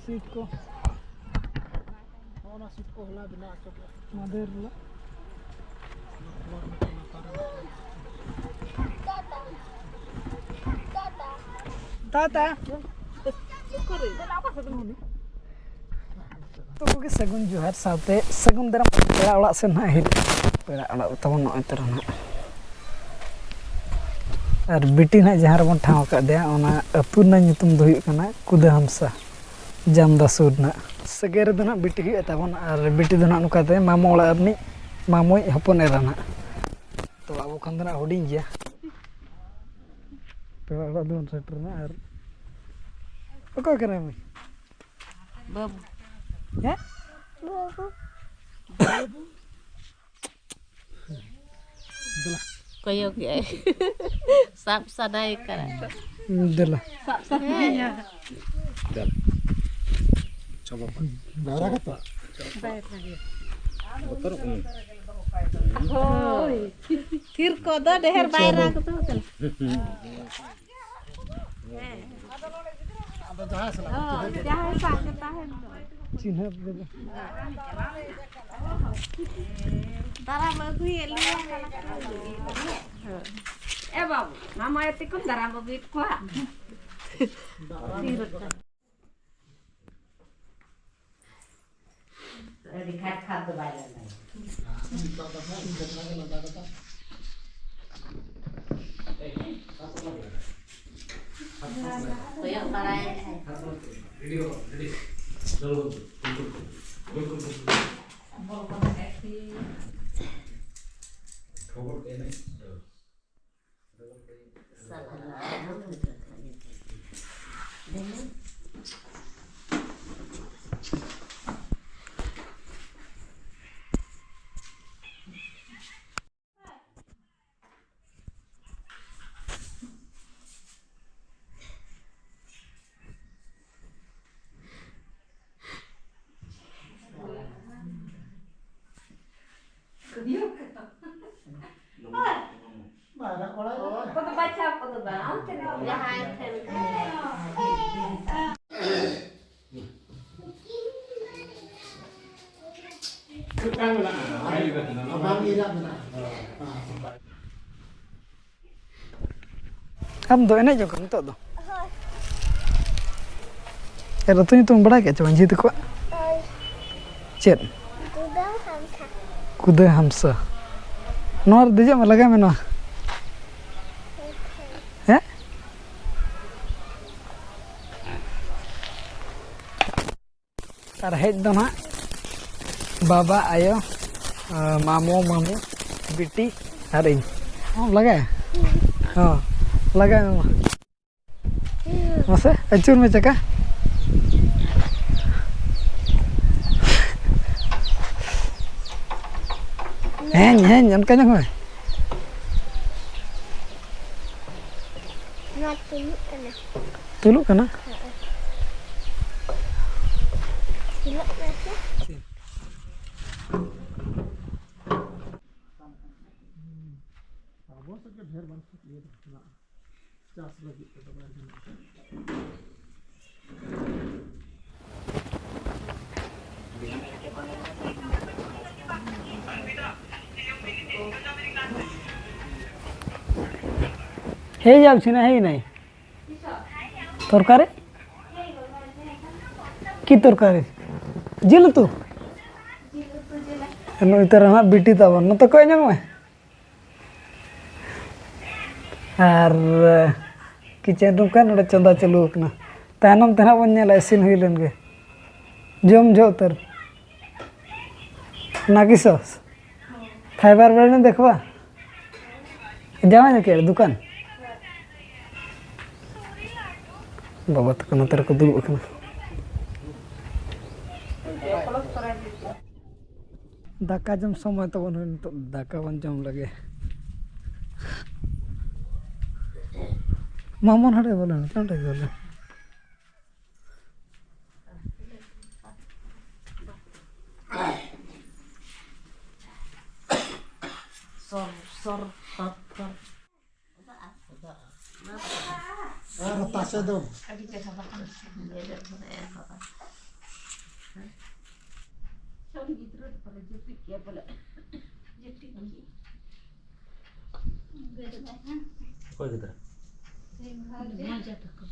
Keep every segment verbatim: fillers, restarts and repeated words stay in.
Seat ᱠᱚ, ᱱᱚᱜᱼᱚ ᱱᱟ ᱥᱤᱴ ᱠᱚ ᱦᱚᱞᱟ ᱵᱮᱱᱟᱣ ᱦᱚᱪᱚ ᱠᱮᱫᱟ᱾ ᱢᱟᱫᱷᱮᱨ ᱦᱤᱞᱳᱜ᱾ ᱯᱷᱞᱳᱨ ᱢᱤᱫᱴᱮᱱ ᱞᱟᱛᱟᱨ ᱨᱮ᱾ ᱛᱟᱛᱟ᱾ ᱛᱚ ᱠᱚᱜᱮ ᱥᱟᱹᱜᱩᱱ ᱡᱚᱦᱟᱨ ᱥᱟᱶᱛᱮ ᱥᱟᱹᱜᱩᱱ ᱫᱟᱨᱟᱢ ᱯᱮᱲᱟ ᱚᱲᱟᱜ ᱥᱮᱱ ᱱᱟᱦᱟᱜ ᱦᱮᱡ᱾ ᱯᱮᱲᱟ ᱚᱲᱟᱜ ᱛᱟᱵᱚᱱ ᱱᱚᱜᱼᱚᱭ ᱛᱚᱨᱟ ᱱᱟᱦᱟᱜ᱾ ᱟᱨ ᱵᱤᱴᱤ ᱱᱟᱦᱟᱜ ᱡᱟᱦᱟᱸ ᱨᱮᱵᱚᱱ ᱴᱷᱟᱶ ᱟᱠᱟᱫᱮᱭᱟ, ᱚᱱᱟ ᱟᱹᱛᱩ ᱨᱮᱱᱟᱜ ᱧᱩᱛᱩᱢ ᱫᱚ ᱦᱩᱭᱩᱜ ᱠᱟᱱᱟ ᱠᱩᱫᱟᱹ ᱦᱟᱢᱥᱟ, ᱡᱟᱢᱫᱟ ᱥᱩᱨ ᱱᱟᱦᱟᱜ᱾ ᱥᱟᱹᱜᱟᱹᱭ ᱨᱮᱫᱚ ᱱᱟᱦᱟᱜ ᱵᱤᱴᱤ ᱦᱩᱭᱩᱜ ᱛᱟᱵᱚᱱᱟ, ᱟᱨ ᱵᱤᱴᱤ ᱫᱚ ᱱᱟᱦᱟᱜ ᱱᱚᱝᱠᱟ ᱛᱮ ᱢᱟᱢᱚ ᱚᱲᱟᱜ ᱨᱤᱱᱤᱡ ᱢᱟᱢᱚᱭᱤᱡ ᱦᱚᱯᱚᱱ ᱮᱨᱟ ᱱᱟᱦᱟᱜ᱾ ᱛᱚ ᱟᱵᱚ ᱠᱷᱚᱱ ᱫᱚ ᱱᱟᱦᱟᱜ ᱦᱩᱰᱤᱧ ᱜᱮᱭᱟ᱾ ᱯᱮᱲᱟ ᱚᱲᱟᱜ ᱫᱚᱵᱚᱱ ᱥᱮᱴᱮᱨ ᱮᱱᱟ᱾ ᱟᱨ ᱚᱠᱚᱭ ᱠᱟᱱᱟᱭ ᱢᱟᱹᱭ? ᱵᱟᱹᱵᱩ᱾ ᱦᱮᱸ? ᱫᱮᱞᱟ᱾ ᱠᱚᱭᱚᱜᱮᱜᱼᱟᱭ᱾ ᱥᱟᱵ ᱥᱟᱱᱟᱭᱮ ᱠᱟᱱᱟ᱾ ᱫᱮᱞᱟ᱾ ᱥᱟᱵ ᱥᱟᱱᱟᱭᱮ᱾ ᱫᱮᱞᱟ᱾ ᱪᱚᱞᱚ᱾ ᱵᱟᱭᱨᱟ ᱠᱟᱛᱮ᱾ ᱵᱚᱛᱚᱨᱚᱜ ᱠᱟᱱᱟ᱾ ᱦᱳᱭ᱾ ᱛᱷᱤᱨ ᱠᱚᱫᱚ ᱰᱷᱮᱨ ᱵᱟᱭᱨᱟ ᱠᱚᱫᱚ ᱠᱟᱱᱟ᱾ ᱟᱫᱚ ᱡᱟᱦᱟᱸᱭ ᱥᱟᱞᱟᱜ ᱦᱳᱭ, ᱡᱟᱦᱟᱸᱭ ᱥᱟᱵ ᱜᱮ ᱛᱟᱦᱮᱱ ᱫᱚ᱾ ᱪᱤᱱᱦᱟᱹᱯ ᱜᱮ᱾ ᱫᱟᱨᱟᱢ ᱟᱹᱜᱩᱭᱮᱫ ᱞᱮᱭᱟ᱾ ᱦᱳᱭ᱾ ᱮ ᱵᱟᱹᱵᱩ, ᱢᱟᱢᱟᱭ ᱛᱮᱠᱚ ᱫᱟᱨᱟᱢ ᱟᱹᱜᱩᱭᱮᱫ ᱠᱚᱣᱟ᱾ ᱟᱹᱰᱤ ᱠᱷᱟᱴ ᱠᱷᱟᱴ ᱫᱚ ᱵᱟᱭ ᱞᱟᱜᱟᱜᱼᱟ᱾ ᱠᱚᱭᱚᱜ ᱵᱟᱲᱟᱭᱮᱫᱼᱟᱭ᱾ ᱡᱟᱦᱟᱸᱭ ᱴᱷᱮᱱ ᱜᱮ᱾ ᱟᱢ ᱫᱚ ᱮᱱᱮᱡ ᱡᱚᱝ ᱠᱟᱱᱟ ᱱᱤᱛᱚᱜ ᱫᱚ? ᱮᱨ ᱟᱹᱛᱩ ᱧᱩᱛᱩᱢ ᱵᱟᱲᱟᱭ ᱠᱮᱫ ᱪᱮ ᱵᱟᱝ ᱡᱷᱤ ᱛᱟᱠᱚᱣᱟᱜ? ᱪᱮᱫ? ᱠᱩᱫᱟᱹ ᱦᱟᱢᱥᱟ᱾ ᱱᱚᱣᱟ ᱨᱮ ᱫᱮᱡᱚᱜ ᱢᱮ, ᱞᱟᱜᱟᱭ ᱢᱮ ᱱᱚᱣᱟ᱾ ᱦᱮᱸ? ᱟᱨ ᱦᱮᱡ ᱫᱚ ᱱᱟᱦᱟᱜ ᱵᱟᱵᱟ, ᱟᱭᱳ, ᱟᱨ ᱢᱟᱢᱚ, ᱢᱟᱢᱤ, ᱵᱤᱴᱤ ᱟᱨ ᱤᱧ᱾ ᱦᱚᱸ, ᱞᱟᱜᱟᱭᱟ? ᱦᱚᱸ, ᱞᱟᱜᱟᱭ ᱢᱮ ᱢᱟ᱾ ᱢᱟᱥᱮ, ᱟᱹᱪᱩᱨ ᱢᱮ ᱪᱟᱠᱟ᱾ ᱦᱮᱸ, ᱦᱮᱸ, ᱚᱱᱠᱟ ᱧᱚᱜ ᱢᱮ᱾ ᱱᱚᱣᱟ ᱛᱩᱞᱩᱜ ᱠᱟᱱᱟ᱾ ᱛᱩᱞᱩᱜ ᱠᱟᱱᱟ? ᱦᱮᱸ᱾ ᱛᱩᱞᱩᱜ ᱠᱟᱱᱟ ᱥᱮ? ᱟᱵᱚ ᱥᱮᱫ ᱜᱮ ᱰᱷᱮᱨ ᱵᱟᱝ ᱤᱭᱟᱹ ᱫᱚ ᱢᱮᱱᱟᱜᱼᱟ᱾ ᱪᱟᱥ ᱞᱟᱹᱜᱤᱫ ᱛᱮᱫᱚ ᱵᱟᱭ ᱜᱟᱱᱚᱜᱼᱟ᱾ ᱦᱮᱡ ᱟᱢ ᱥᱤᱱᱟ ᱦᱮᱡ ᱱᱟᱭ᱾ ᱛᱚᱨᱠᱟᱨᱤ? ᱠᱤ ᱛᱚᱨᱠᱟᱨᱤ? ᱡᱤᱞ ᱩᱛᱩ? ᱱᱩᱭ ᱛᱚ ᱨᱮᱱᱟᱜ ᱵᱤᱴᱤ ᱛᱟᱵᱚᱱ, ᱱᱚᱛᱮ ᱠᱚᱭ ᱧᱟᱢᱚᱜᱼᱟ᱾ ᱟᱨ ᱠᱤᱪᱮᱱ ᱨᱩᱢ ᱠᱷᱟᱱ ᱱᱚᱰᱮ ᱪᱚᱸᱫᱟ ᱪᱟᱹᱞᱩ ᱟᱠᱟᱱᱟ᱾ ᱛᱟᱭᱱᱚᱢ ᱛᱮ ᱱᱟᱦᱟᱜ ᱵᱚᱱ ᱧᱮᱞᱟ, ᱤᱥᱤᱱ ᱦᱩᱭ ᱞᱮᱱ ᱜᱮ᱾ ᱡᱚᱢ ᱡᱚᱦᱚᱜ ᱩᱛᱟᱹᱨ᱾ ᱱᱟᱜᱤᱥᱚᱥ ᱯᱷᱟᱭᱵᱟᱨ ᱵᱨᱮᱱᱰ ᱮᱢ ᱫᱮᱠᱷᱣᱟ? ᱡᱟᱶᱟᱭ ᱧᱮᱞ ᱠᱮᱫ ᱫᱚᱠᱟᱱ᱾ ᱵᱟᱵᱟ ᱛᱟᱠᱚ ᱱᱚᱛᱮ ᱨᱮᱠᱚ ᱫᱩᱲᱩᱵ ᱟᱠᱟᱱᱟ᱾ ᱫᱟᱠᱟ ᱡᱚᱢ ᱥᱚᱢᱚᱭ ᱛᱟᱵᱚᱱ ᱦᱩᱭ ᱱᱤᱛᱚᱜ, ᱫᱟᱠᱟ ᱵᱚᱱ ᱡᱚᱢ ᱞᱮᱜᱮ᱾ ᱢᱟᱢᱚᱱ ᱦᱟᱸᱰᱮ ᱵᱚᱞᱚ ᱮᱱᱟ, ᱚᱸᱰᱮ ᱜᱮ ᱵᱚᱞᱚ᱾ ᱥᱚᱨ, ᱥᱚᱨ, ᱥᱚᱨ, ᱥᱚᱨ᱾ ᱟᱨ ᱛᱟᱥᱮ ᱫᱚ᱾ ᱟᱹᱰᱤ ᱪᱮᱦᱨᱟ ᱵᱟᱠᱷᱟᱱ᱾ ᱜᱤᱫᱽᱨᱟᱹ ᱫᱚ ᱯᱟᱞᱮ ᱡᱟᱹᱯᱤᱫ ᱠᱮᱜᱼᱟ ᱯᱟᱞᱮ᱾ ᱡᱟᱹᱯᱤᱫ ᱠᱮᱜᱼᱟ᱾ ᱚᱠᱚᱭ ᱜᱤᱫᱽᱨᱟᱹ? ᱢᱚᱡᱟ ᱛᱟᱠᱚ᱾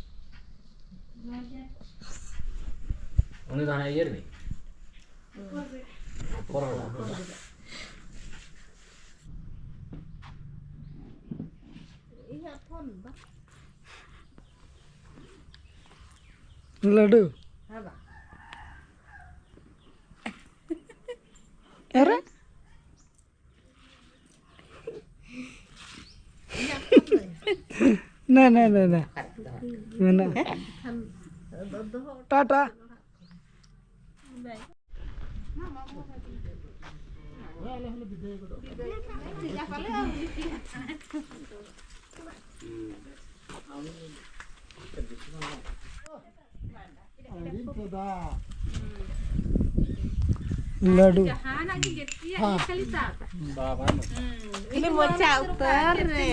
ᱩᱱᱤ ᱫᱚ ᱦᱟᱱᱮ ᱤᱭᱟᱹ ᱨᱤᱱᱤᱡ? ᱯᱚᱨᱚᱵᱽ᱾ ᱞᱟᱹᱰᱩ᱾ ᱟᱨᱮ? ᱱᱮ, ᱱᱮ, ᱱᱮ, ᱱᱮ᱾ ᱢᱮᱱᱟᱜᱼᱟ᱾ ᱴᱟᱴᱟ᱾ ᱞᱟᱹᱰᱩ᱾ ᱡᱟᱦᱟᱱᱟᱜ ᱜᱮ ᱡᱟᱹᱛᱤᱭᱟᱜ ᱜᱮ ᱠᱷᱟᱹᱞᱤ ᱥᱟᱵ᱾ ᱵᱟᱵᱟ᱾ ᱦᱩᱸ᱾ ᱩᱱᱤ ᱢᱚᱪᱟ ᱩᱛᱟᱹᱨ ᱨᱮ᱾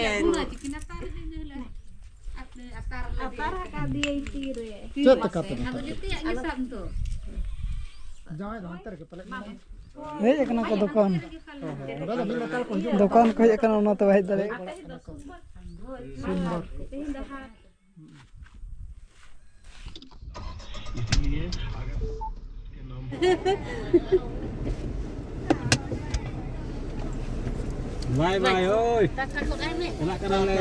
ᱟᱛᱟᱨ ᱟᱠᱟᱫᱮᱭᱟᱭ ᱛᱤᱨᱮ᱾ ᱪᱮᱫ ᱞᱮᱠᱟ ᱯᱮ ᱟᱫᱚ ᱢᱮᱛᱟᱜ ᱡᱟᱹᱛᱤᱭᱟᱜ ᱜᱮ ᱥᱟᱵ ᱫᱚ᱾ ᱡᱟᱶᱟᱭ ᱫᱚ ᱦᱟᱱᱛᱮ ᱨᱮᱜᱮ ᱯᱟᱞᱮᱫ ᱢᱮᱱᱟᱭ᱾ ᱦᱮᱡ ᱟᱠᱟᱱᱟ ᱠᱚ ᱫᱚᱠᱟᱱ᱾ ᱱᱚᱰᱮ ᱫᱚ ᱢᱤᱫ ᱞᱮᱛᱟᱲ ᱠᱚ ᱦᱤᱡᱩᱜᱼᱟ᱾ ᱫᱚᱠᱟᱱ ᱠᱚ ᱦᱮᱡ ᱟᱠᱟᱱᱟ, ᱚᱱᱟᱛᱮ ᱵᱟᱭ ᱦᱮᱡ ᱫᱟᱲᱮᱭᱟᱜ ᱠᱟᱱᱟ᱾ ᱥᱩᱱᱫᱚᱨ᱾ ᱵᱟᱭ ᱵᱟᱭ, ᱳᱭ᱾ ᱪᱟᱞᱟᱜ ᱠᱟᱱᱟᱞᱮ᱾